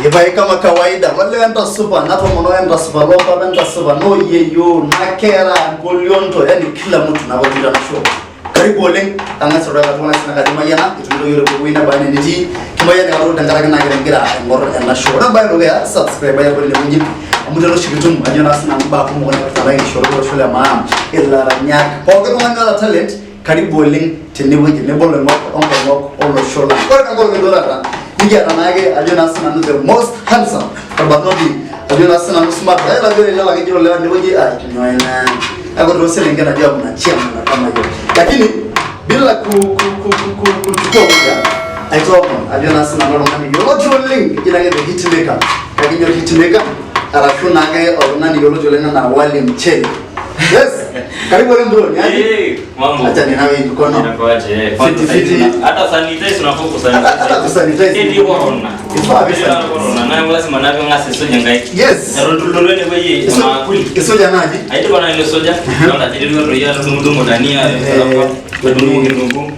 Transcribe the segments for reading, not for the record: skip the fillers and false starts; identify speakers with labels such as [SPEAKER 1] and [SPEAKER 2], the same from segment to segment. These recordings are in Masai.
[SPEAKER 1] Ipae kama kawaida wale entasupa natomono entasupa lompapa entasupa noyieyioo nakera nkolionto yani kila mtu napatii tena show. Karibu oleng ang'as airoroki iltung'anak sina kajo mayiana etumito iyiok tewueji naba enaa enitii kimayiana katukul tenkaraki naa kigira aing'or ena show. Ore embae edukuya subscribe ai abori inewueji amu tena oshi kitum ajo naa sinanu imbaa kumok naipirta naikishoro olosho le maa ilaranyak pooki tung'ani oota talent karibu oleng tenewueji nebo loing'ok onkonyok olosho lang. Ore tenkolong eduo taata nikiata naake ajo naa sinanu the most handsome orbarnoti ajo naa sinanu smart kayiolo ajo ore ilewa kejito ilewa tenewueji ah nyoo ina kake ore tooselenken najua kuna chairman kama hiyo lakini bila ku ku ku ku ku kuchukua muda aitoomon ajo naa sinanu oltung'ani yioloti oleng keji naake the hitmaker kakinyor hitmaker arashu naake oltung'ani yioloti oleng anaa wali mchele. Yes, karibu oleng bro, ni aje?
[SPEAKER 2] Eh, mambo.
[SPEAKER 1] Acha ninawe mikono.
[SPEAKER 2] Inakuaje? Eh, kwanza
[SPEAKER 1] Fiti,
[SPEAKER 2] saizi
[SPEAKER 1] fiti.
[SPEAKER 2] Hata sanitize unafaa kusanitize.
[SPEAKER 1] Hata kusanitize.
[SPEAKER 2] Eti corona.
[SPEAKER 1] Ifaa
[SPEAKER 2] Eti
[SPEAKER 1] kabisa.
[SPEAKER 2] corona. Na lazima navyo ng'as isuj inkaik.
[SPEAKER 1] Yes.
[SPEAKER 2] Eton itu ilotu enewueji maakuli.
[SPEAKER 1] Isuja naaji.
[SPEAKER 2] Aidipa nanu aisuja. Idolta ajo etii doi atudung'udung'o dania, atudung'o kitunguu.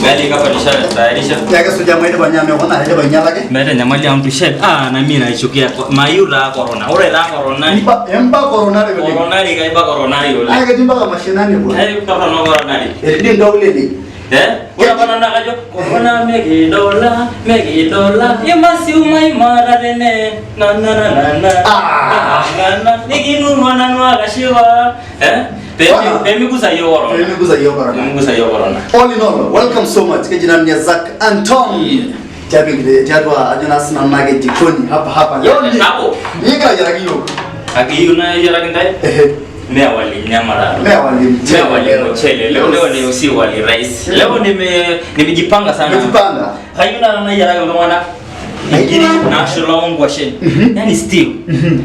[SPEAKER 2] Gali kapa nishatayarisha.
[SPEAKER 1] Ya kesuja amu aidipa ninye amu ekuna aidipa ainyalaki.
[SPEAKER 2] Meeta enyamali amu tushe. Ah, na mimi naichukia. Mayieu taa corona. Ore taa corona.
[SPEAKER 1] Imba emba coronari oleng.
[SPEAKER 2] Coronari kaiba coronari oleng.
[SPEAKER 1] Ai ketii mpaka mashinani bwana.
[SPEAKER 2] Kai torrono coronari.
[SPEAKER 1] Etii dii nkaulele.
[SPEAKER 2] Eh? Ore apa nanu naa kajo corona mekidola mekidola imasiu maimara tene na na na na na
[SPEAKER 1] Ah.
[SPEAKER 2] na na nikinunua nanu akashipa eh
[SPEAKER 1] Bwana.
[SPEAKER 2] pemigusa hiyo corona
[SPEAKER 1] Pemigusa hiyo corona.
[SPEAKER 2] pemigusa hiyo corona.
[SPEAKER 1] All in all, welcome so much. Keji nanu ni Zack Anton. Tiatua tiatua ajo naa sinanu naake jikoni hapa hapa. Leo ni
[SPEAKER 2] Nabo.
[SPEAKER 1] nikigira ayiaraki iyiok.
[SPEAKER 2] Akiyieu nayiaraki intae
[SPEAKER 1] Ehe.
[SPEAKER 2] Mea wali nyama la.
[SPEAKER 1] Mea wali mchele.
[SPEAKER 2] Mea wali mchele. Leo leo ni usi wali rice. Leo nimejipanga sana.
[SPEAKER 1] Umejipanga?
[SPEAKER 2] Kayieu naa nayiaraki iltung'anak inkiri naashula onkwashen. Yani stew.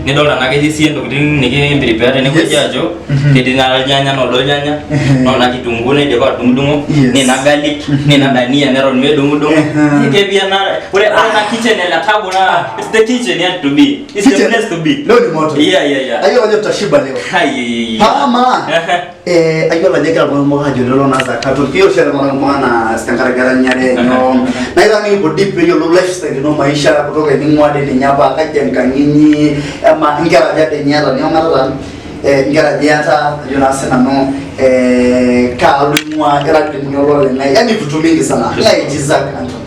[SPEAKER 2] Nidol tenaa ketii sii intokitin nikimprepare tenewueji ajo ketii naa irnyanya noolo irnyanya noona kitunguu naidipa atudung'udung'o nina garlic nina dania neton medung'udung'o. Ketii ena ore ena kitchen ele tabu naa it's the kitchen you have to be. It's the
[SPEAKER 1] Kitchen.
[SPEAKER 2] place to be.
[SPEAKER 1] Leo ni moto.
[SPEAKER 2] Yeah.
[SPEAKER 1] Ayiolo ajo tutashiba leo.
[SPEAKER 2] Hai.
[SPEAKER 1] Pama. Eh, ayiolo ajo egira iltung'anak kumok ajo lelo naa Zack Anton. Kiyiolo oshi iltung'anak kumok anaa tenkaraki eranyare nyoo. Naa ira nikipuo deep peeyiolou lifestyle ino maisha kutoka ening'ua dii ninye apa kaji enkang inyi ama inkera aja dii ninye iyata niaku ng'ata eh, inkera aja iyata ajo naa sinanu eh, kaalo ing'ua ira dii ninye ololeng'ae yani vitu mingi sana. Ng'ae eji Zack Anton?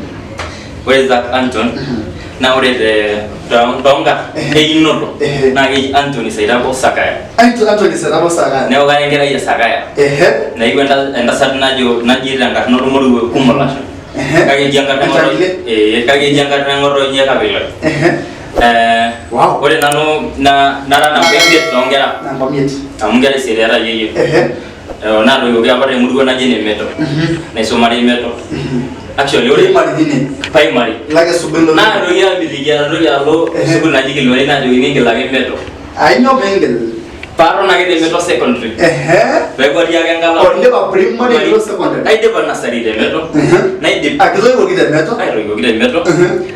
[SPEAKER 2] Ore Zack Anton naa ore te toonkarn einoto naa keji Anthony Saitabo Sakaya.
[SPEAKER 1] Anthony Saitabo Sakaya.
[SPEAKER 2] Neeku kara enkerai e Sakaya. Naiu entasat najo naji tenkarna olmoruo Kumolasho. Kake eji enkarna ng'otonye kake eji enkarna ng'otonye Kapiloi.
[SPEAKER 1] Wow.
[SPEAKER 2] Ore nanu nara namba imiet toonkera.
[SPEAKER 1] Namba imiet.
[SPEAKER 2] Amu inkera isiet eeta yeyio. Naatoiwuoki apa temurua naji ene Meto. Naisumare Meto. Actually ore
[SPEAKER 1] Primary tine.
[SPEAKER 2] Primary.
[SPEAKER 1] Ilo ake sukuul ilo.
[SPEAKER 2] Naatoki amitiki atoki alo sukuul naji Kilwari naajokini ingil ake Meto.
[SPEAKER 1] Ainyoo peingil?
[SPEAKER 2] Paaton ake te Meto secondary. Peekuatii ake enkalo.
[SPEAKER 1] Oidipa primary nilo secondary.
[SPEAKER 2] Aidipa nursery te Meto. Naidip.
[SPEAKER 1] Ah, kitoiwuoki te Meto?
[SPEAKER 2] Aitoiwuoki te Meto.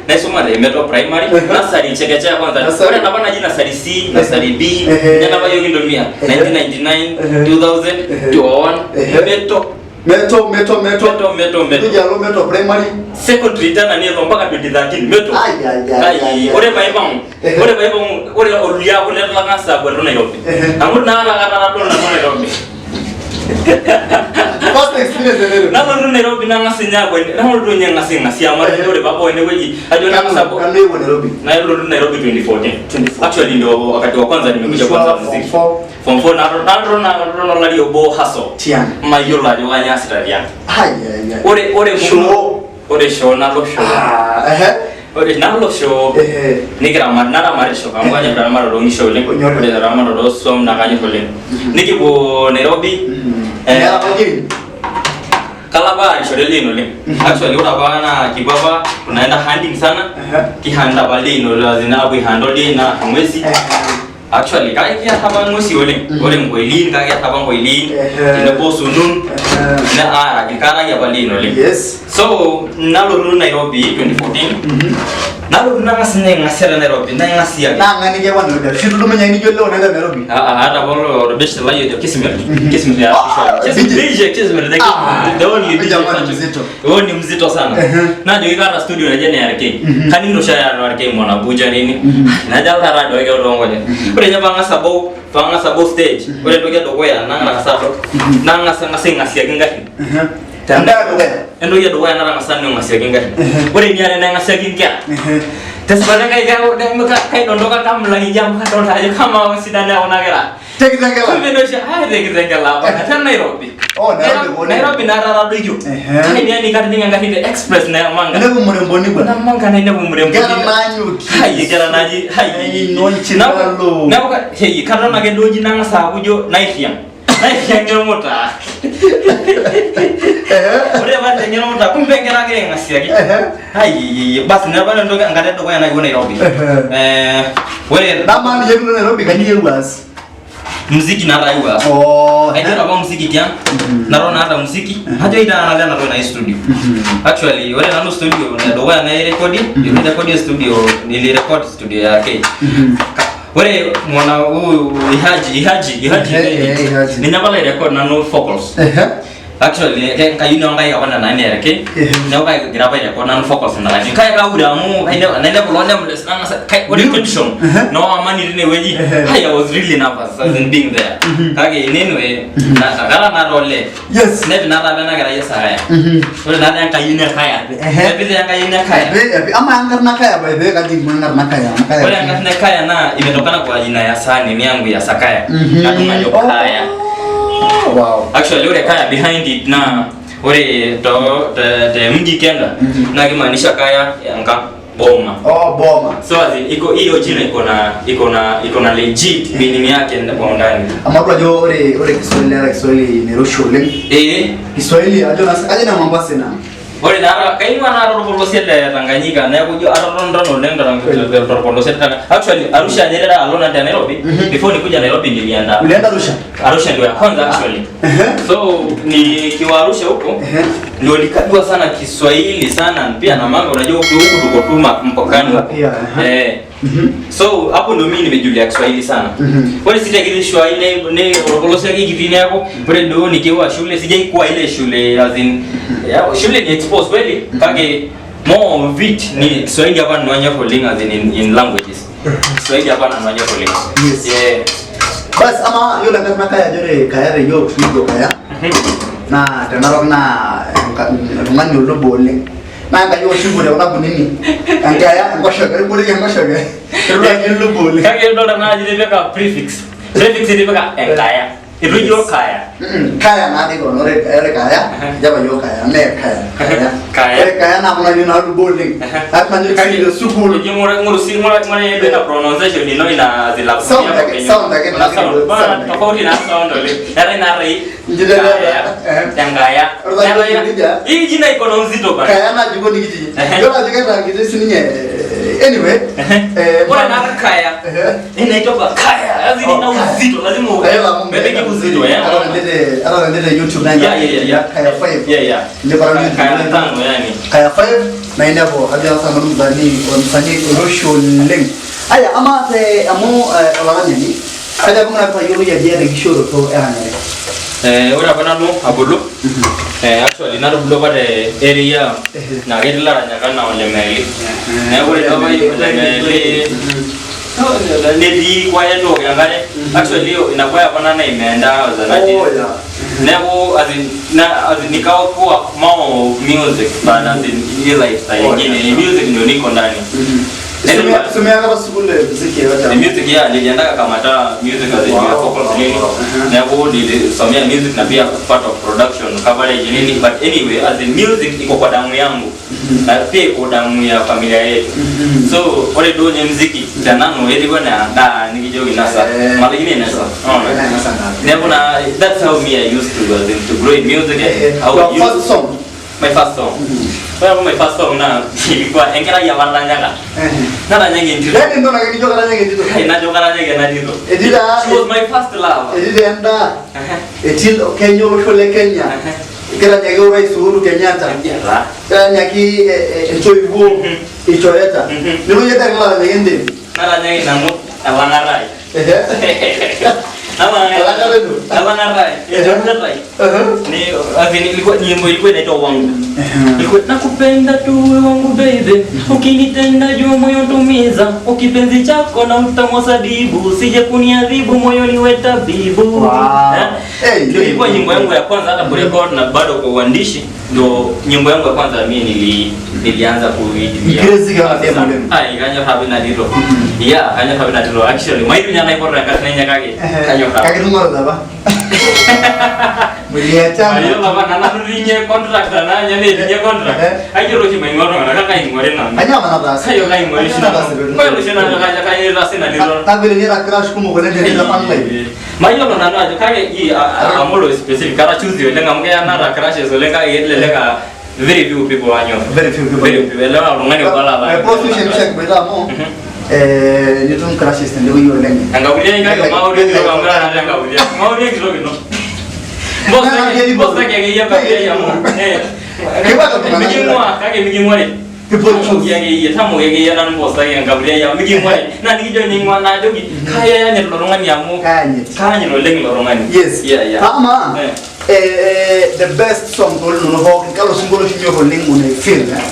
[SPEAKER 2] Naisuma te Meto primary, nursery chekechea kwanza. Ore enapa naji nursery C, nursery B, ninye enapa yiok kintumia. 1999, 2000, 2001, Meto.
[SPEAKER 1] Meto, Meto, Meto.
[SPEAKER 2] Meto, Meto, Meto.
[SPEAKER 1] Nitoki alo Meto primary.
[SPEAKER 2] Secondary tena nelo mpaka 2013 Meto.
[SPEAKER 1] Ai, ai, ai, ai, ai.
[SPEAKER 2] Ore paipang'u, ore paipang'u, ore olulia kule lang'as akwatu Nairobi. Amu naa nakata atadol nanu Nairobi.
[SPEAKER 1] First experience e Nairobi.
[SPEAKER 2] Nalotu Nairobi nang'as ninye akweni, nalotu ninye ang'as aing'asia amu atejo ore paabau enewueji, ajo nang'as
[SPEAKER 1] Kanu
[SPEAKER 2] abo.
[SPEAKER 1] kanu iewuo Nairobi?
[SPEAKER 2] Nalotu Nairobi 2014.
[SPEAKER 1] 2014.
[SPEAKER 2] Actually ndio wakati wa kwanza nimekuja
[SPEAKER 1] Mshua
[SPEAKER 2] kwanza
[SPEAKER 1] form
[SPEAKER 2] muziki.
[SPEAKER 1] four.
[SPEAKER 2] Form 4 nalotu nalotu olari obo hustle.
[SPEAKER 1] Tiang.
[SPEAKER 2] Mayiolo ajo kanyoo aasita tiang.
[SPEAKER 1] Ai, ai, ai.
[SPEAKER 2] Ore ore
[SPEAKER 1] Shoo.
[SPEAKER 2] Ore shoo nalo shoo.
[SPEAKER 1] Ah, ehe.
[SPEAKER 2] Ore nalo shoo.
[SPEAKER 1] Ehe.
[SPEAKER 2] Nikiramat naramatisho amu kanyor eramatare oonkishu oleng.
[SPEAKER 1] Onyor.
[SPEAKER 2] Ore eramatare ooswam naa kanyor oleng. Nikipuo Nairobi. Eh,
[SPEAKER 1] Miata apa olchani?
[SPEAKER 2] Kalo apa arishore ildiein oleng. Actually ore apa naa kipuo apa tunaenda hunting sana.
[SPEAKER 1] Ehe.
[SPEAKER 2] Kihunt apa ildiein as in aapuo aihunt oldien naar ing'uesi.
[SPEAKER 1] Ehe.
[SPEAKER 2] Actually kake kiar apa ing'uesi oleng. Ore inkoilin kake kiar apa inkoilin
[SPEAKER 1] Ehe.
[SPEAKER 2] tenebo osunun.
[SPEAKER 1] Ehe.
[SPEAKER 2] Ne aaraki kaaraki apa ildiein oleng.
[SPEAKER 1] Yes.
[SPEAKER 2] So nalotu Nairobi 2014. Nalotu nang'as ninye aing'asia te Nairobi, naing'asiaki.
[SPEAKER 1] Naa ng'ani kiawa Nairobi? Ashu itudumunye ake nijo leo nenda Nairobi?
[SPEAKER 2] Ah, ah, hata polo orbeshte lai ojo Kismir. Kismir ya
[SPEAKER 1] Ah,
[SPEAKER 2] Kismir.
[SPEAKER 1] DJ.
[SPEAKER 2] DJ Kismir,
[SPEAKER 1] Ah,
[SPEAKER 2] the only DJ.
[SPEAKER 1] jamaa ni
[SPEAKER 2] Patrick.
[SPEAKER 1] mzito.
[SPEAKER 2] Huyo ni mzito sana.
[SPEAKER 1] Ehe.
[SPEAKER 2] Najoki kaata studio naje ne RK. Kaning'ito oshiake nanu RK Mwanabuja nini. Najo alo taata aduaki toonkonyek. Ore ninye paang'as abau, paang'as abau stage, ore entoki edukuya nang'as adol, nang'as ang'as aing'asiaki ingarrin.
[SPEAKER 1] Endaa edukuya.
[SPEAKER 2] Entoki edukuya natang'asa nanu aing'asiaki ingarrin. Ore eniare naing'asiaki inkera. Tesipata Enkai kaidondoka kamulaki inji amu kadolta ajo kamaa sidan kuna kera.
[SPEAKER 1] Tekitengela.
[SPEAKER 2] Kumbe naa oshi tekitengela apa te Nairobi.
[SPEAKER 1] Oh, Nairobi kone.
[SPEAKER 2] Nairobi naa tadoikio.
[SPEAKER 1] Ehe.
[SPEAKER 2] Kake yani katijing'a engarri te express Namanga.
[SPEAKER 1] Inepu muremboni bwana.
[SPEAKER 2] Namanga nainepu murembo.
[SPEAKER 1] Nkera naanyokie.
[SPEAKER 2] Hai, nkera naji hai.
[SPEAKER 1] Nonchi nalo.
[SPEAKER 2] Neeku hei, katon ake duo ji nang'as aaku ijo nairriang'. Nairriang' ormutaa. Ore pairriang' ormutaa kumbe nkera agira aing'asiaki.
[SPEAKER 1] Ehe.
[SPEAKER 2] Hai, basi neeku ore entoki enkata edukuya naewuo Nairobi.
[SPEAKER 1] Ehe.
[SPEAKER 2] Eh, ore
[SPEAKER 1] Namaa ninye kilo Nairobi kanyioo iewuo aas?
[SPEAKER 2] Muziki naa taa aewuo aas.
[SPEAKER 1] Oh,
[SPEAKER 2] Aiteru apa muziki tiang, naton aata muziki, najo taa nalo ena toki naji studio. Actually, ore nanu studio edukuya nairekodi, nilirekodi studio, nilirecord studio ya RK. Ore mwana huyu Ihaji, Ihaji, Ihaji,
[SPEAKER 1] Ehe, eh, Ihaji.
[SPEAKER 2] ninye apa lairecord nanu vocals.
[SPEAKER 1] Ehe.
[SPEAKER 2] Actually, kayieu Enkai apa nena nereke. Neeku kagira apa airecord nanu vocals nena kake kaure amu nainepu loo nameless nang'as ore tension noo amani tinewueji. Hai, I was really nervous as in being there. Kake in anyway, kara naa olee.
[SPEAKER 1] Yes.
[SPEAKER 2] Nepi naa taata ena kerai e Sakaya. Ore naa taa enkayioni e Kaya.
[SPEAKER 1] Ehe.
[SPEAKER 2] Nepi taa enkayioni e Kaya.
[SPEAKER 1] Ama enkarna Kaya by the way kaji ing'ua enkarna Kaya? Amu Kaya.
[SPEAKER 2] Ore enkarna e Kaya naa imetokana kwa jina ya surname yangu ya Sakaya. Natum ajo
[SPEAKER 1] Oh.
[SPEAKER 2] Kaya.
[SPEAKER 1] Wow.
[SPEAKER 2] Actually ore Kaya behind it naa ore to te, te mji kenda naa kimaanisha Kaya enkang boma.
[SPEAKER 1] Oh, boma.
[SPEAKER 2] So as in iko hiyo jina iko na legit meaning yake kwa undani.
[SPEAKER 1] Amu adol ajo ore Kiswahili neeta Kiswahili nairoshi oleng.
[SPEAKER 2] Eh,
[SPEAKER 1] Kiswahili ajo naa kajo ine Mombasa ina.
[SPEAKER 2] Ore naa kaing'ua naa torpolosie le Tanganyika neeku ijo atotona oleng torpolosie le Tanganyika. Actually Arusha aja alo nanu te Nairobi. Before nikuja Nairobi nilienda
[SPEAKER 1] Ulienda Arusha?
[SPEAKER 2] Arusha ndio ya kwanza actually.
[SPEAKER 1] Ehe.
[SPEAKER 2] So nikiwa Arusha huko
[SPEAKER 1] Ehe.
[SPEAKER 2] ndio nikajua sana Kiswahili sana pia na mambo, unajua huku huku tuko tu mpakani huko.
[SPEAKER 1] Pia, ehe.
[SPEAKER 2] Eh. So hapo ndio mimi nimejulia Kiswahili sana. Ore sii tekiti Swahili ne orpolosie ake kitii neeku ore duo nikiwa shule sijaikuwa ile shule as in ya, shule ni expose kweli kake more of it ni Kiswahili hapa nanu anyor oleng as in languages. Kiswahili hapa nanu anyor oleng.
[SPEAKER 1] Yes.
[SPEAKER 2] Yeah.
[SPEAKER 1] Bas ama yiolo enkarna Kaya ajo ore Kaya te yiok nikijo Kaya naa te Narok naa oltung'ani olobo oleng. Naa Enkai oshi ipot kuna kunini. Enkaya enkoshoke, ore enkoshoke. Itodua ajo ilobo oleng.
[SPEAKER 2] Kake idolta naa ajo itipika prefix. Prefix itipika enkaya. Itu ijo kaya.
[SPEAKER 1] Kaya naa dii koon, ore kaya, ejo apa yiok kaya, mee kaya, kaya.
[SPEAKER 2] Kaya.
[SPEAKER 1] Ore kaya naa kuna naalubo oleng. Ata ninye te sukuul.
[SPEAKER 2] Ijo ng'ura ng'ura si ng'ura ng'ura ina pronunciation ino ina zila.
[SPEAKER 1] Sound ake, sound ake,
[SPEAKER 2] Kuna sound.
[SPEAKER 1] sound
[SPEAKER 2] Bana
[SPEAKER 1] ake.
[SPEAKER 2] tofauti na sound oleng. Eetae narai
[SPEAKER 1] Inji tena,
[SPEAKER 2] kaya,
[SPEAKER 1] eh.
[SPEAKER 2] enkaya.
[SPEAKER 1] Ore taa
[SPEAKER 2] Neetae-
[SPEAKER 1] nejia.
[SPEAKER 2] Hii jina iko na uzito bana.
[SPEAKER 1] Kaya naa jikoni kitii.
[SPEAKER 2] Ehe.
[SPEAKER 1] Yiolo ajo keeta kiti sininye anyway. Eh,
[SPEAKER 2] Ore naa kaya.
[SPEAKER 1] Ehe.
[SPEAKER 2] Inaitwa kwa kaya. Lazima ina
[SPEAKER 1] Oh, kaya.
[SPEAKER 2] uzito, lazima
[SPEAKER 1] Kayiolo amu
[SPEAKER 2] mepiki uzito eh.
[SPEAKER 1] Ata tenete ata tenete YouTube naa
[SPEAKER 2] Yeah.
[SPEAKER 1] Kaya 5.
[SPEAKER 2] Yeah.
[SPEAKER 1] Ndio
[SPEAKER 2] Kaya tano yani.
[SPEAKER 1] Kaya 5 na inepu ajo sasa nanu msanii msanii oiroshi oleng. Aya ama te amu olaranyani kajo apa ng'ura payiolou ajo iyata enkishooroto eranyare.
[SPEAKER 2] Eh, ore apa nanu abulu eh, actually natubulu apa te area naa ketii ilaranyak anaa Ole Meeli. Neeku ore apa Ole Meeli netii kwaya took enkare. Actually ina kwaya apa nanu naimeenda wazanati.
[SPEAKER 1] Oh, yeah.
[SPEAKER 2] Neeku as in, na as in, nikawa kuwa more of music but as in hii lifestyle
[SPEAKER 1] Oh,
[SPEAKER 2] ingine
[SPEAKER 1] yeah.
[SPEAKER 2] ni music ndio niko ndani.
[SPEAKER 1] Isomea isomea kapa sukuul e muziki yote.
[SPEAKER 2] The music yeah, niliendaka Kamata music as in
[SPEAKER 1] Wow.
[SPEAKER 2] wow. vocals nini.
[SPEAKER 1] Uh-huh.
[SPEAKER 2] Neeku nilisomea music na pia part of production coverage nini but anyway as in music iko kwa damu yangu na pia iko damu ya familia yetu. So ore duo nye muziki tenanu etiu enaa endaa nikijoki nasa
[SPEAKER 1] Eh.
[SPEAKER 2] malakini nasa. Unaona?
[SPEAKER 1] Eh, nasa ndaa.
[SPEAKER 2] Neeku na that's how me I used to as in to grow in music and how
[SPEAKER 1] Your
[SPEAKER 2] I used
[SPEAKER 1] first song.
[SPEAKER 2] my first song. Ore apa my first song naa ilikuwa enkerai apa natanyaka. Natanyaka entito.
[SPEAKER 1] Yaani entoki ake nijo karanyaki entito.
[SPEAKER 2] Kai najo karanyaki ena tito.
[SPEAKER 1] Etii taa
[SPEAKER 2] She was my first love.
[SPEAKER 1] etii taa endaa. Etii Kenya olosho le Kenya. Kiranyaki orais Uhuru Kenyatta. Kiranyaki intoiwuo ilchoreta. Nilo iyie dai kilaranyaki entim.
[SPEAKER 2] Naranyaki nanu elang'ata ai.
[SPEAKER 1] Ehe. Elang'ata ino?
[SPEAKER 2] Elang'ata ai. Ilchoreta ai. Ni as in ilikuwa nyimbo ilikuwa inaitwa Wangu. Ilikuwa nakupenda tu we wangu baby, ukinitenda jua moyo tumiza, ukipenzi chako na utamu sadibu, usije kuniadhibu moyoni we tabibu.
[SPEAKER 1] Wow.
[SPEAKER 2] Eh?
[SPEAKER 1] Hey,
[SPEAKER 2] Ndio ilikuwa nyimbo yangu ya kwanza hata kurekod na bado kwa uandishi ndio nyimbo yangu ya kwanza mimi nilianza kuitumia.
[SPEAKER 1] Crazy kama demo demo.
[SPEAKER 2] Ai, kanyor hapi natito. Yeah, kanyor hapi natito. Actually, maitu nyana ipotu enkarna enye kake kanyor hapi.
[SPEAKER 1] Kake itung'uara apa? Muliachana.
[SPEAKER 2] Mayiolo apa nanu atinye contract anaa nye netinye contract. Ayiolo oshi maing'ua iltung'anak kake aing'uari nanu.
[SPEAKER 1] Kanyoo apa nataasa?
[SPEAKER 2] Kajo kaing'uari oshi
[SPEAKER 1] Kanyoo nataasa
[SPEAKER 2] nanu.
[SPEAKER 1] pee
[SPEAKER 2] Mayiolo oshi nanu kajo kaitaasa ina nito.
[SPEAKER 1] Kake vile nira crush kumok oleng tenilo online.
[SPEAKER 2] Mayiolo nanu ajo kake ji amu ore specific kara choosy oleng amu keya naata crushes oleng kake kelelek aa very few people anyor.
[SPEAKER 1] Very few people.
[SPEAKER 2] Very few. Elewa oltung'ani obo laa.
[SPEAKER 1] Post mishemishe kiboita amu nitum crushes tenewueji oleng.
[SPEAKER 2] Enkaputi ai kake maure enkitok amu ore natii enkaputi ai. Maure enkitok ino. Mbosa akeyie enkaputi ai amu.
[SPEAKER 1] Keipata iltung'anak.
[SPEAKER 2] Miking'ua kake miking'uari.
[SPEAKER 1] People choose.
[SPEAKER 2] Tamoki akeyie, tamoki akeyie nanu mbosaki enkaputi ai amu miking'uari. Naa nikijo ninye ing'ua naajoki kayanyit ilo tung'ani amu
[SPEAKER 1] Kayanyit.
[SPEAKER 2] kayanyit oleng ilo tung'ani.
[SPEAKER 1] Yes.
[SPEAKER 2] Yeah, yeah.
[SPEAKER 1] Ama the best song toolinonok pookin kalo sinkolio oshi inyor oleng unaifeel eh?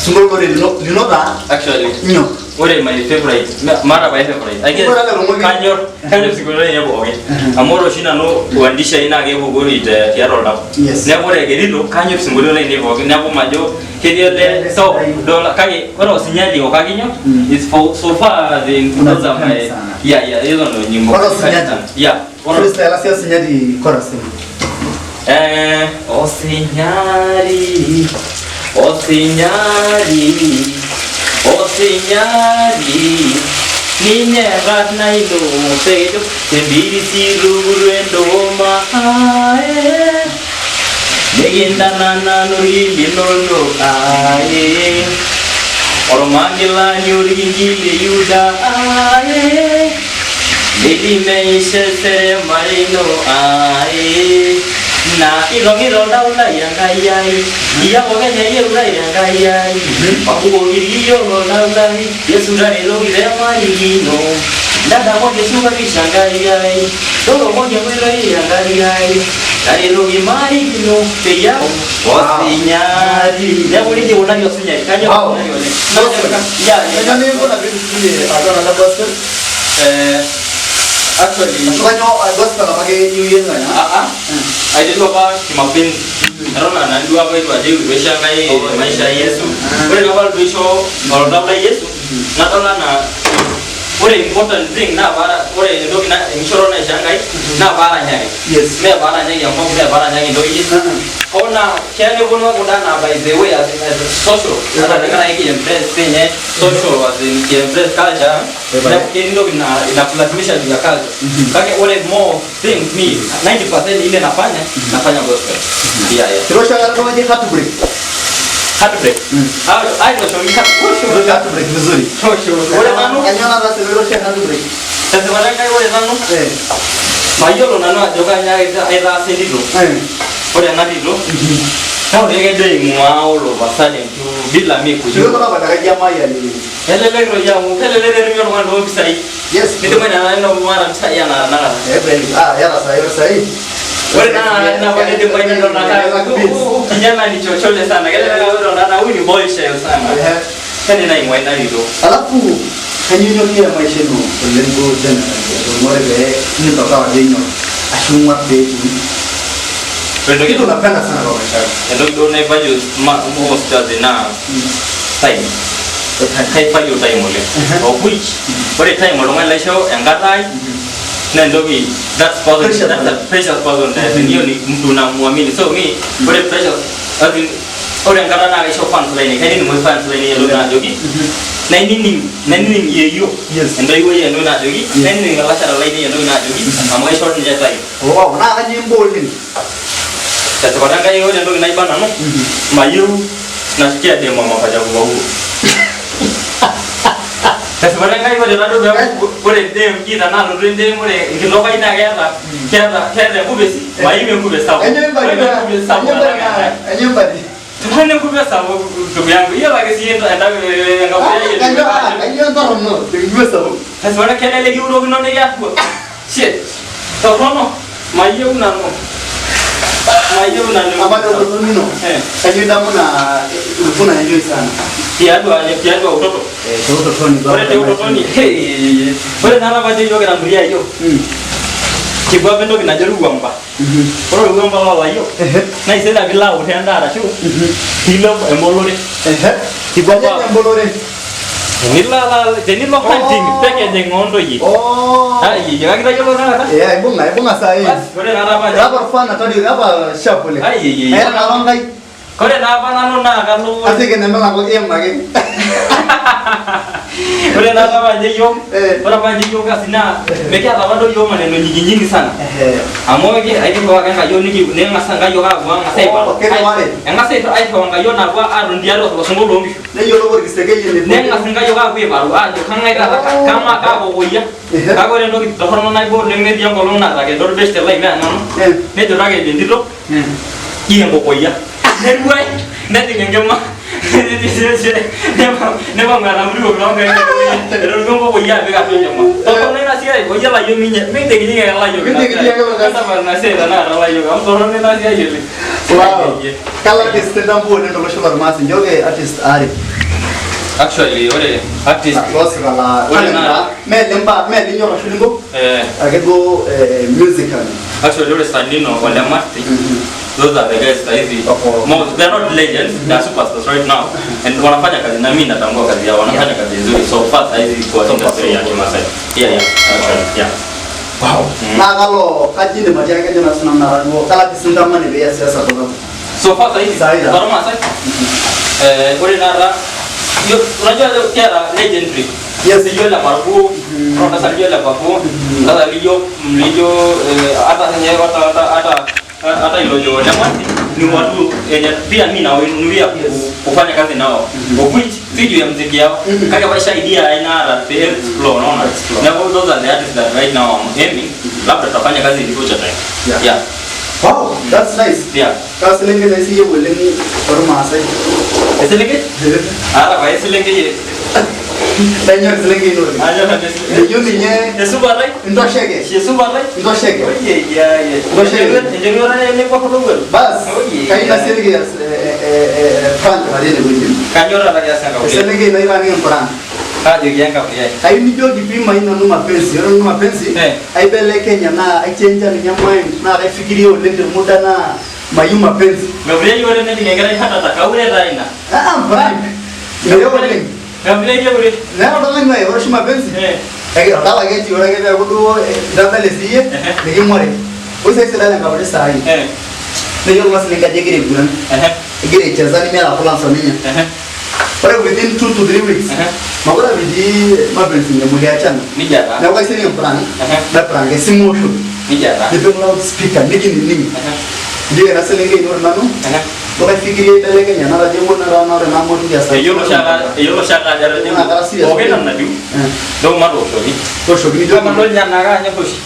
[SPEAKER 1] Sinkolio ore lino lino taa
[SPEAKER 2] Actually,
[SPEAKER 1] inyor.
[SPEAKER 2] ore my favorite, maata pae favorite. I guess
[SPEAKER 1] Ore ele tung'ani-
[SPEAKER 2] kanyor kanyor isinkolioitin ainei pookin. Amu ore oshi nanu uandishi ai naa kepukori te tiatua oltau.
[SPEAKER 1] Yes.
[SPEAKER 2] Neeku ore egerito kanyor isinkolioitin lainei pookin. Neeku majo ketii ele so dola kake ore osinyali o kakinyor is for so far the those are my
[SPEAKER 1] Unazipenda sana.
[SPEAKER 2] yeah, hizo ndo nyimbo.
[SPEAKER 1] Ore osinyali.
[SPEAKER 2] Yeah. Ore
[SPEAKER 1] Freestyle asi osinyati chorus.
[SPEAKER 2] Osinyari, osinyari, osinyari, ninye enkarna ino tejo tembirisi ruguru endoma ae nikintanana linono ae ormangilani orkinkile Yuda ae nelimeisha seremare ino ae na irong'iro oltau lai Enkai ai iyiak openy eyieu lai Enkai ai wabukoki iyiok oltau lai Yesu taretoki temarikino ntadamuaki esupati Enkai ai toromoki enkoitoi Enkai ai taretoki marikino peyie osinyari. Neeku nejia ikunari osinyari. Kanyor osinyari oleng.
[SPEAKER 1] Gospel.
[SPEAKER 2] Yeah.
[SPEAKER 1] Kanyoo nikinkuna piitushukunye atua ena gospel?
[SPEAKER 2] Actually,
[SPEAKER 1] Ashu kanyoo gospel apake iyieu iyie ning'anya?
[SPEAKER 2] Ah, ah. Aiterua apa kimapenzi. Eton aa nanu duo apa itu ajo itu aisho Enkai maisha e Yesu. Ore apa itu aisho oltau lai Yesu, nadol anaa ore important thing naa paara ore entoki na enkishoroto naishoo Enkai naa paaranyaki. Mee paaranyaki enkop, mee paaranyaki intoyie. Hoo naa keya neponu kunda anaa by the way as a social. Ata tenkaraki ki embrace siinye social as in ki embrace culture. Neeku ketii entoki naa inakulazimisha juu ya culture. Kake ore more things me 90% ile nafanya nafanya gospel. Yeah.
[SPEAKER 1] Etoosho aikata oltung'ani heartbreak?
[SPEAKER 2] Heartbreak. Aitoshoki heartbreak.
[SPEAKER 1] Heartbreak vizuri.
[SPEAKER 2] Tosho. Ore nanu
[SPEAKER 1] Kanyoo nataase pee etoosho heartbreak?
[SPEAKER 2] Tesipata Enkai ore nanu mayiolo nanu ajo kanyoo aitaasa entito. Ore ena tito naa ore kejo aing'uaa all of a sudden tu bila mi
[SPEAKER 1] Kujua.
[SPEAKER 2] kujua.
[SPEAKER 1] Kama kaji amayiani.
[SPEAKER 2] Kelelek doi amu kelelek etumi oltung'ani toompisai. Nidimayu nena ino maata mpisai enaa tenakata.
[SPEAKER 1] Eh, Brenda. Ah, yata sahi, ore sahi.
[SPEAKER 2] Ore naa ina apa nidimayu nidol naa huyu kijana ni chochole sana. Kelelek aa ore naa huyu ni boy child sana. Yaani naing'ua ina tito.
[SPEAKER 1] Alafu kanyoo inyokie maisha ino oleng duo generally ore pee nintokao ajo inyor ashu ing'uar pee etiu.
[SPEAKER 2] Ore entoki
[SPEAKER 1] Kitu unapenda sana kwa maisha yako.
[SPEAKER 2] Entoki duo nai value most as naa time. Kai value time oleng. Of which ore time oltung'ani laisho enkata ai naa entoki that's person
[SPEAKER 1] Precious
[SPEAKER 2] that's a precious person as in hiyo ni mtu unamuamini. So mi ore precious as in ore enkata naa kaisho fans lainei kainining oshi fans lainei entoki naajoki nainining nainining yeyio entoiwuoi entoki naajoki nainining ilalashera lainei entoki naajoki amu kaisho ninche time.
[SPEAKER 1] Wow, naa kanyoo imbaa oleng?
[SPEAKER 2] Tesipata Enkai ore entoki naiba nanu mayieu nasikia demu mapaja kubwa huo. Tesipata Enkai ore taduo peeku ore endem ji tenaa alotu endem ore enkitok ai naa keeta keeta keeta enkupesi mayieu enkupe sapuk.
[SPEAKER 1] Enyo
[SPEAKER 2] Mayieu
[SPEAKER 1] embari
[SPEAKER 2] enkupe sapuk
[SPEAKER 1] enyo
[SPEAKER 2] alang enkae.
[SPEAKER 1] enyo embari.
[SPEAKER 2] Torrono enkupe sapuk ndugu yangu. Iyiolo ake siyie enda enkaputi ai
[SPEAKER 1] Kanyo kanyo entorrono tenkupe sapuk.
[SPEAKER 2] Tesipata kelelek kiurokino nikiatua. Shit. Torrono. Mayieu nanu. Mayieu nanu.
[SPEAKER 1] Apa torrono ino.
[SPEAKER 2] Eh.
[SPEAKER 1] Kanyo idamu na ulikuwa unaenjoy sana.
[SPEAKER 2] Tiatua tiatua utoto.
[SPEAKER 1] Eh, te utotoni.
[SPEAKER 2] Ore te utotoni. Hey. Ore naa apa yiok kira nkuti ayiok. Kipuo apa entoki najo orwuamba. Ore orwuamba loolayiok naa isidai piilo aoru endaa arashu piilo embolore. Kipuo apa
[SPEAKER 1] Embolore.
[SPEAKER 2] tenilo ala tenilo hunting
[SPEAKER 1] Oh.
[SPEAKER 2] packaging oontoyie.
[SPEAKER 1] Oh.
[SPEAKER 2] Ai, kake itayiolo tenakata.
[SPEAKER 1] Eh, aibung'a aibung'a saa hii.
[SPEAKER 2] Bas, ore naa apa
[SPEAKER 1] Hapa rufana tadi hapa sharp ule.
[SPEAKER 2] Ai, ai, ai.
[SPEAKER 1] Era na longai.
[SPEAKER 2] Ore naa apa nanu naa kalo
[SPEAKER 1] Asike nemela ko em ake.
[SPEAKER 2] ore naa apa ninye yiok
[SPEAKER 1] Eh.
[SPEAKER 2] ore apa ninye yiok kasi naa mikiata apa duo yiok maneno nyingi nyingi sana
[SPEAKER 1] Eh.
[SPEAKER 2] amu ekirriwaa ake nkayiok neng'as nkayiok aapuo ang'as
[SPEAKER 1] Oh, kiriwari.
[SPEAKER 2] eng'as airriwaa nkayiok naapuo aton tiatua olosinko loonkishu
[SPEAKER 1] Neyiolou orkisekei enebo.
[SPEAKER 2] neng'as nkayiok aapuo aiparu aajo kang'ae taata
[SPEAKER 1] Oh.
[SPEAKER 2] kama kaakokoyia
[SPEAKER 1] Ehe.
[SPEAKER 2] kake ore entoki torrono naiba oleng netii enkolong natakedo orbeshte lai mee nanu
[SPEAKER 1] Eh.
[SPEAKER 2] nejo takedo entito ji enkokoyia neruai nejing enkima neipang'u etamuriok toonkaik etoriko enkokoyia apik atua enkima torrono ina siai oyiolo ayiok minye mintikinyiki ake layiok ina
[SPEAKER 1] Mintikinyiki ake ilo kasi.
[SPEAKER 2] siai. Ina siai tenakata layiok amu torrono ina siai oleng.
[SPEAKER 1] Wow. Kala artist ntambuo oleng tolosho lormaasai. Nchooki artist aare.
[SPEAKER 2] Actually ore artist
[SPEAKER 1] Loosita la
[SPEAKER 2] Ore naa-
[SPEAKER 1] mee limba mee linyor ashu linko
[SPEAKER 2] eh,
[SPEAKER 1] ake duo musically.
[SPEAKER 2] actually ore Sandino ole Marti those are the guys saizi
[SPEAKER 1] Wako-
[SPEAKER 2] Mo- they're not legends they're superstars right now and wanafanya kazi na mimi natambua kazi yao wanafanya kazi nzuri so far saizi kwa
[SPEAKER 1] So far,
[SPEAKER 2] industry
[SPEAKER 1] so
[SPEAKER 2] ya
[SPEAKER 1] good.
[SPEAKER 2] Kimasai yeah yeah actually yeah.
[SPEAKER 1] Wow. Naa kalo kaji indim atiaki kajo naa sinanu nara duo kala artist ntamani pee ias siasa kulo.
[SPEAKER 2] So far saizi
[SPEAKER 1] Sahi taa.
[SPEAKER 2] Tormaasai eh ore taata unajua leo kiata legendary
[SPEAKER 1] Yes.
[SPEAKER 2] lijo le Parku ore oltasat lijo le Parku oltasat lijo lijo hata ninye hata hata hata hata ilojo le Marti ni watu yenye pia mimi nawanuia
[SPEAKER 1] Yes.
[SPEAKER 2] kufanya kazi nao of which si juu ya mziki yao kake waisha idea aina hata they explore unaona
[SPEAKER 1] Explore.
[SPEAKER 2] na those are the artists that right now I'm aiming labda tutafanya kazi in future time.
[SPEAKER 1] Yeah.
[SPEAKER 2] Yeah.
[SPEAKER 1] Wow, that's nice.
[SPEAKER 2] Yeah.
[SPEAKER 1] Kaa selenkei naa iyieu oleng tormaasai.
[SPEAKER 2] Eselenkei? Aata pae eselenkei.
[SPEAKER 1] Enyor eselenkei ino oleng.
[SPEAKER 2] Anyor nanu eselenkei.
[SPEAKER 1] Eyieu ninye
[SPEAKER 2] Esupat ai.
[SPEAKER 1] intosheke.
[SPEAKER 2] Esupat ai.
[SPEAKER 1] Intosheke.
[SPEAKER 2] Oye,
[SPEAKER 1] Intosheke.
[SPEAKER 2] Enchoruata naibor olowuaru.
[SPEAKER 1] Bas,
[SPEAKER 2] Oye.
[SPEAKER 1] kayieu ina selenkei prank natii enewueji.
[SPEAKER 2] Kanyor ata kias enkauri.
[SPEAKER 1] Eselenkei naitaaniki prank.
[SPEAKER 2] Kaajoki enkauri ai.
[SPEAKER 1] Kayieu nijoki piimai nanu mapenzi. Ore nanu mapenzi,
[SPEAKER 2] Eh.
[SPEAKER 1] aibelekenya naa aichenja ninye mind naa kaifikiria oleng te muda naa mayieu mapenzi.
[SPEAKER 2] Mekure eyieu ore nejing enkerai heart attack, kaure taa ina.
[SPEAKER 1] Ah, prank. Meyieu oleng.
[SPEAKER 2] Mekure eyieu ore.
[SPEAKER 1] Neeku oltung'ani ore oshi mapenzi,
[SPEAKER 2] Eh.
[SPEAKER 1] Oltau ake etii, ore ake peeku duo itadale siiyie,
[SPEAKER 2] Ehe.
[SPEAKER 1] niking'ori. Ore sai sidai enkauri saai,
[SPEAKER 2] Eh.
[SPEAKER 1] neyiolo ina selenkei ajo egira aiguran,
[SPEAKER 2] Ehe.
[SPEAKER 1] egira aicheza nimiata plans oninye.
[SPEAKER 2] Ehe.
[SPEAKER 1] Ore within 2 to 3 weeks,
[SPEAKER 2] Ehe.
[SPEAKER 1] makura bidii mapenzi muliachana.
[SPEAKER 2] Nijia taa.
[SPEAKER 1] Neeku kaiseri prank,
[SPEAKER 2] Ehe.
[SPEAKER 1] na prank esimu osho,
[SPEAKER 2] Nijia taa.
[SPEAKER 1] nipik loudspeaker, nikining.
[SPEAKER 2] Ehe.
[SPEAKER 1] Ndio ina selenkei ino ore nanu,
[SPEAKER 2] Ehe.
[SPEAKER 1] ndo kaifikiria aibelekenya natajo epuo naa ore naa motu kiasa.
[SPEAKER 2] Eyiolo oshiake eyiolo oshiake ajo atejo
[SPEAKER 1] Naa kara serious.
[SPEAKER 2] pookin nanu natiu.
[SPEAKER 1] Eh.
[SPEAKER 2] Ndo matooshoki.
[SPEAKER 1] Tooshoki nijoki.
[SPEAKER 2] Kama ninye naa kaanyor oshi.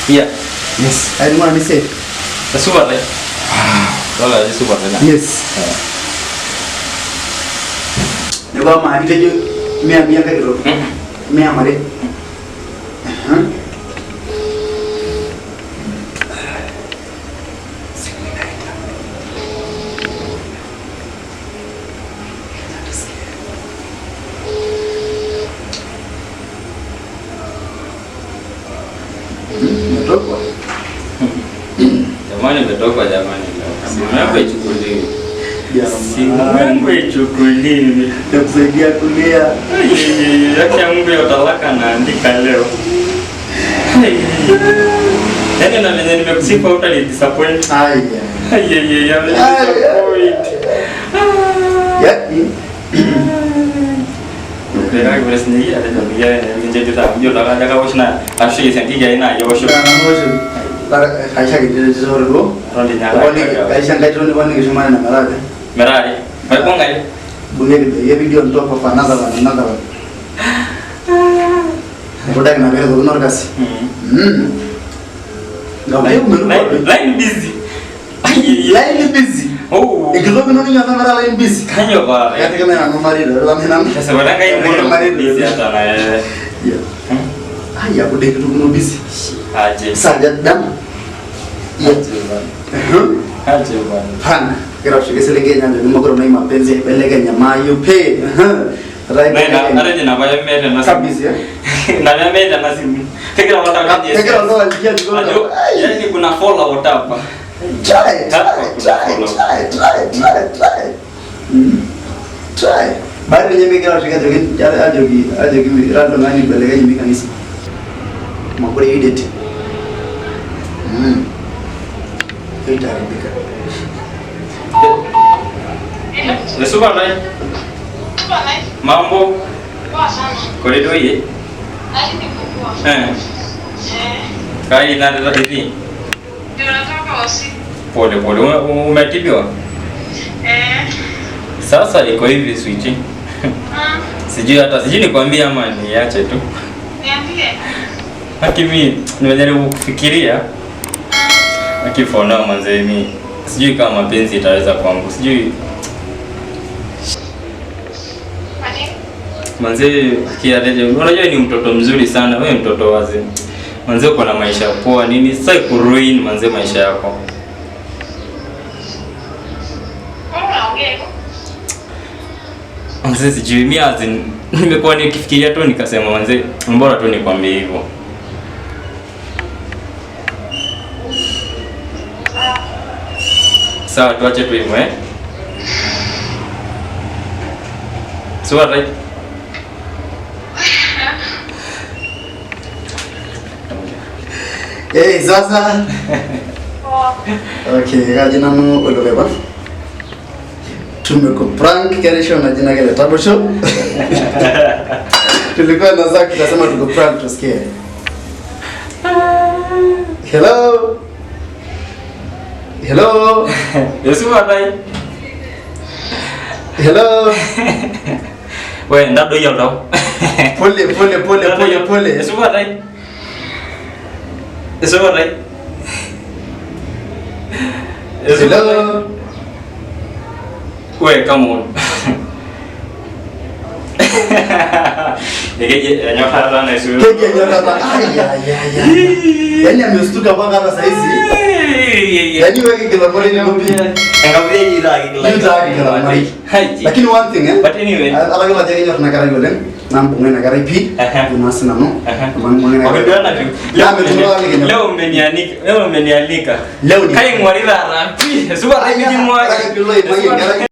[SPEAKER 2] Yeah.
[SPEAKER 1] Yes. Aing'ura nanu esiai.
[SPEAKER 2] Esupat ai. Idol ajo esupat ina.
[SPEAKER 1] Yes. Neeku amaa kitejo mia mia kae kitok? Mia mare. Aha. Umetokwa?
[SPEAKER 2] Jamani umetokwa jamani leo. Simu yako ichukuliwe. Simu
[SPEAKER 1] Jamani.
[SPEAKER 2] yangu ichukuliwe.
[SPEAKER 1] Nakusaidia kulia.
[SPEAKER 2] Haki ya Mungu ya utalaka naandika leo. Yaani na venye nimekusifu hutani disappoint.
[SPEAKER 1] Aya.
[SPEAKER 2] Ayeyeye, ameni disappoint.
[SPEAKER 1] Ya,
[SPEAKER 2] Kake ore sinye iyie atejo peyie mincho ejo taa ijo taa kajo kawosh naa arashu esiankiki ai naa iyie ewoshoki.
[SPEAKER 1] Kaisho ake tito duo.
[SPEAKER 2] Eton dii ninye
[SPEAKER 1] Kaisho enkae tito niponiki shumata ina metaa aja?
[SPEAKER 2] Metaa are. Maibung'a ake.
[SPEAKER 1] Ibung'eki doi, video on top of another one, another one. Kudaki na pere tokino orkasi.
[SPEAKER 2] Line busy.
[SPEAKER 1] Line busy.
[SPEAKER 2] Oh.
[SPEAKER 1] Enkitok ino ninyoraa metaa line busy.
[SPEAKER 2] Kanyo paa.
[SPEAKER 1] Katika nanu marito, ore nanu.
[SPEAKER 2] Tesipata Enkai
[SPEAKER 1] Marito.
[SPEAKER 2] busy hata na
[SPEAKER 1] Yeah. Ai, aku deh kitok ino busy.
[SPEAKER 2] Aje.
[SPEAKER 1] Saja dam. Iya.
[SPEAKER 2] Aje bana. Aje bana.
[SPEAKER 1] Hana. Kira ushike selenkei enye ajoki mekure naa mapenzi aibelekenya maayieu pii.
[SPEAKER 2] Naa atejo ina pae meeta ena simu.
[SPEAKER 1] Kabisa.
[SPEAKER 2] Ina pee meeta ena simu. Kegira oltau aliki
[SPEAKER 1] Kegira oltau aliki ajo
[SPEAKER 2] ajo yani kuna fallout hapa.
[SPEAKER 1] Try, try, try, try, try, try, try. Try. Baada yenye migira ajoki ajoki ajoki ira oltung'ani oibelekeny mi kanisa. Mekure iyieu det. Itaharibika.
[SPEAKER 2] Supa nai. Mambo. Kore doi ye? Kai na hivi. Pole pole. Umetibiwa? Sasa iko hivi switch. Sijui hata sijui nikwambie ama niache tu.
[SPEAKER 3] Niambie.
[SPEAKER 2] Lakini mimi nimejaribu kufikiria. Lakini for now manze mimi sijui kama mapenzi itaweza kwangu. Sijui
[SPEAKER 3] Kwa nini?
[SPEAKER 2] manze kiateje. Unajua ni mtoto mzuri sana, wewe mtoto wazi. Manze uko na maisha poa nini? Sasa kuruin manze maisha yako.
[SPEAKER 3] Mbona unaongea hivyo?
[SPEAKER 2] Manze sijui mimi as in nimekuwa nikifikiria tu nikasema manze mbona tu nikwambie hivyo. Sawa tuache tu hivyo eh. So right.
[SPEAKER 1] Eh, sasa.
[SPEAKER 3] Poa.
[SPEAKER 1] Okay, kaji nanu Olokaipa. Tumekuprank kerisho na jina kile Tabo Show. Tulikuwa na Zack tukasema tukuprank tusikie. Hello. Hello.
[SPEAKER 2] Yusufu nai.
[SPEAKER 1] Hello.
[SPEAKER 2] We ntadoi oltau.
[SPEAKER 1] Pole pole pole pole pole.
[SPEAKER 2] Yusufu nai. Yusufu nai.
[SPEAKER 1] Hello.
[SPEAKER 2] We come on. Ekeji enyorrata naisulu.
[SPEAKER 1] Keji enyorrata. Ai ai ai ai. Yaani amestuka mpaka hata saa hizi. Yaani wewe kila mara ni ngopi. Yuta kila mara. Lakini one thing eh.
[SPEAKER 2] But anyway.
[SPEAKER 1] Atayiolo ajo kenyor ina kerai oleng. Naa mbung'a ina kerai pii. Ajo naa sinanu. Amu mbung'a ina kerai.
[SPEAKER 2] Wakati na
[SPEAKER 1] Naa metum oltung'ani kinyor.
[SPEAKER 2] Leo umenianika, leo umenialika.
[SPEAKER 1] Leo ni
[SPEAKER 2] Kaing'uarita pi. Supa
[SPEAKER 1] Ore ake piilo aimaki enkerai.